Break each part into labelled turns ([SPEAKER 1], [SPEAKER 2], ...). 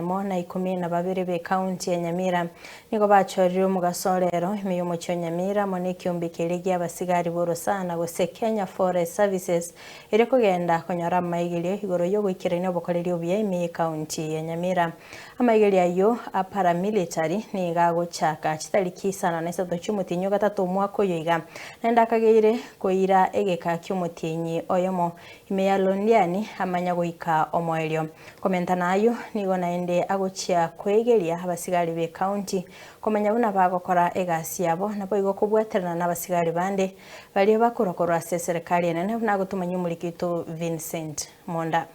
[SPEAKER 1] eyemo na 12 b'ekaunti ya Nyamira nigo bachorire omogaso o rero ime y'omochie o Nyamira amo nekiombe keria gi'abasigari b'orosana gose Kenya Forest Services erio kogenda konyora amaigerio igoro y'ogoikerania obokoreri obuya ime y'ekaunti ya Nyamira. Amaigerio ayio a paramilitary nigo agochaka chitariki isano na isato chi'omotienyi o gatato omwaka oyo iga, naende akageire koira egeka ki'omotienyi oyomo ime ya Londiani amanya goika omoerio. Komenta nayio, nigo naende agochia koegeria abasigari b'ecounty komanya buna bagokora egasi yabo naboigo kobwaterana nabasigari bande baria bakorwa korwa ase eserekari enene buna agotomanyia omoriki oito Vincent Monda.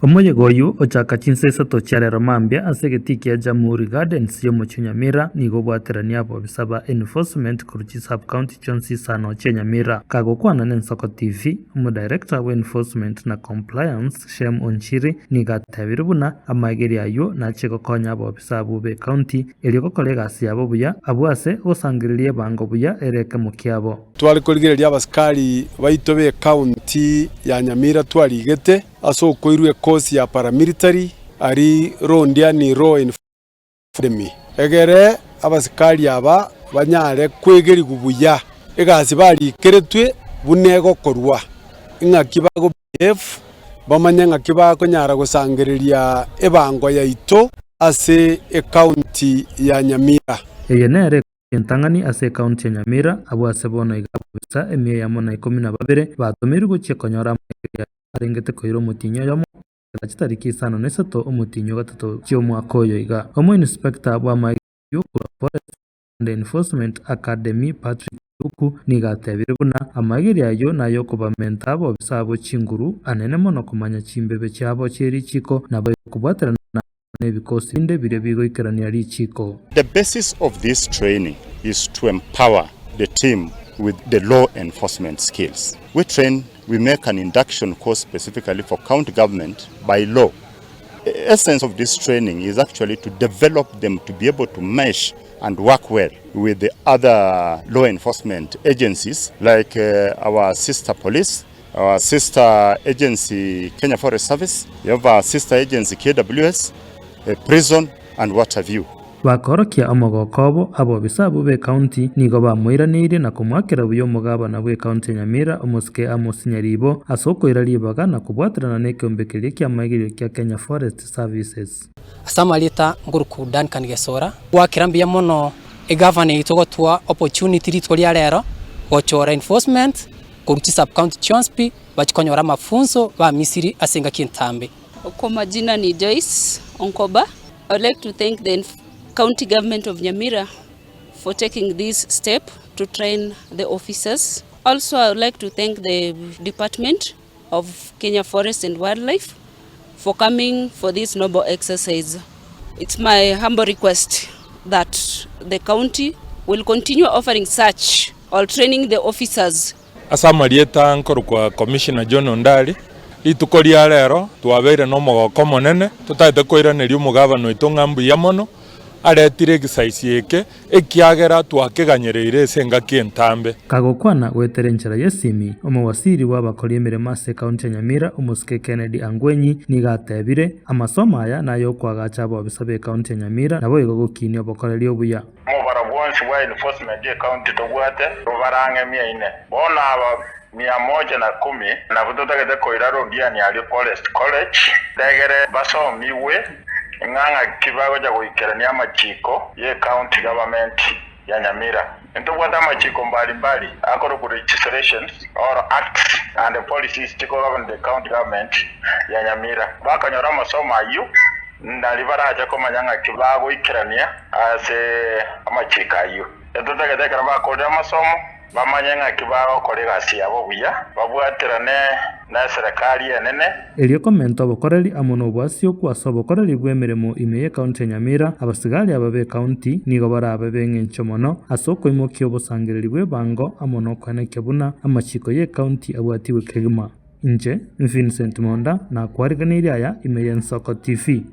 [SPEAKER 2] Omoyega oyio ochaka chinsa isato chia rero mambia ase egetii kia Jamhuri Gardens y'omochie o Nyamira nigo obwaterania abobisa ba Enforcement korwa chisub-county chionsi isano chia Nyamira. Kagokwana n'Ensoko TV, Omodirector bw'Enforcement na Compliance Shem Onchiri nigo atebire buna amaegerio ayio nachie gokonya abobisa abwo b'ecounty erio gokora egasi yabo buya abwo ase ogosangereria ebango buya ere ekemo kiabo.
[SPEAKER 3] Tware korigereria abasikari baito b'ecounty ya Nyamira twarigete Ase okoirwa ekosi ya paramilitary aria Londiani Law Enforcement Academy, egere abasikari aba banyare kwegerigwa buya egasi barikeretwe buna egokorwa, ing'aki bago behave, bamanye ng'aki bakonyara gosangereria ebango yaito ase ecounty ya Nyamira.
[SPEAKER 2] Eye nere Entang'ani ase ekaunti ya Nyamira, abwo ase bono iga ababisa emia eyemo na ikomi na babere batomirwe gochia konyora amaegerio ayio arengete koira omotienyi oyomo goikera chitariki isano na isato omotienyi o gatato chi'omwaka oyo iga. Omoinspector bw'amaegerio korwa Forest and Enforcement Academy Patrick Nduku nigo atebire buna amaegerio ayio nayokobamenta abobisa abo chinguru anene mono komanya chimbebe chiabo chi'erichiko naboigo kobwaterana nebikosi binde biria bigoikerania richiiko.
[SPEAKER 4] The basis of this training is to empower the team with the law enforcement skills. We train, we make an induction course specifically for county government by law. The essence of this training is actually to develop them to be able to mesh and work well with the other law enforcement agencies like uh, our sister police, Our sister agency Kenya Forest Service, we have our sister agency KWS, a prison and what have you.
[SPEAKER 2] Bakorokia omogoko obo, abobisa abwo b'ecounty nigo bamoiraneirie na komoakera buya omogabana bw'ecounty ya Nyamira omosike Amos Nyaribo ase okoira ribaga na kobwaterana nekeombe keria ki'amaegerio kia Kenya Forest Services.
[SPEAKER 5] Ase amarieta nkoruku Duncan Gesora, gwakera mbuya mono egavana yaito gotoa opportunity rituko ria rero gochora enforcement Korwa chisub-county chionsi pi bachia konyora amafunso ba Misiri ase engaki entambe.
[SPEAKER 6] Kwa majina ni Joyce Onkoba. I would like to thank the county government of Nyamira for taking this step to train the officers. Also, I would like to thank the department of Kenya Forest and Wildlife for coming for this noble exercise. It's my humble request that the county will continue offering such or training the officers.
[SPEAKER 7] Ase amarieta nkorokwa Commissioner John Ondari, rituko ria rero twabeire nomogoko omonene totagete koiraneria omogabana oito ng'a mbuya mono aretire egisaisi eke ekiagera twakeganyereire ase engaki entambe.
[SPEAKER 2] Kagokwana goetera enchera y'esimi, omowasiri bw'abakori emeremo ase ekaunti ya Nyamira, omosike Kennedy Angwenyi, nigo atebire, Amasomo aya nayokoagacha abobisa b'ekaunti ya Nyamira naboigo gokinia obokoreri obuya.
[SPEAKER 8] Omobaro bwonsi bwa enforcement y'ecounty tobwate robarang'e mia ine. Bono aba mia moja na kumi nabwo totagete koira Londiani aria Forest College egere basomigwe ng'a ng'aki bagocha goikerania amachiko y'ecounty government ya Nyamira. Ntobwate amachiko mbari mbari akorokwa legislations or acts and policies chikogovern the county government ya Nyamira. Bakanyora amasomo ayio Nari barache komanya ng'aki bagoikerania ase amachiiko ayio. Etotagete ekero bakorire amasomo, bamanye ng'aki bagokora egasi yabo buya, babwaterane neserekari enene.
[SPEAKER 2] Erio komenta obokoreri amo noboasioku ase obokoreri bw'emeremo ime y'ekaunti ya Nyamira, abasigari aba b'ekaunti nigo barabe b'eng'encho mono ase okoimokia obosangereri bw'ebango amo nokoenekia buna amachiiko y'ekaunti abwatigwe kegima. Inche, Vincent Monda, nakwariganeirie aya ime y'Ensoko TV.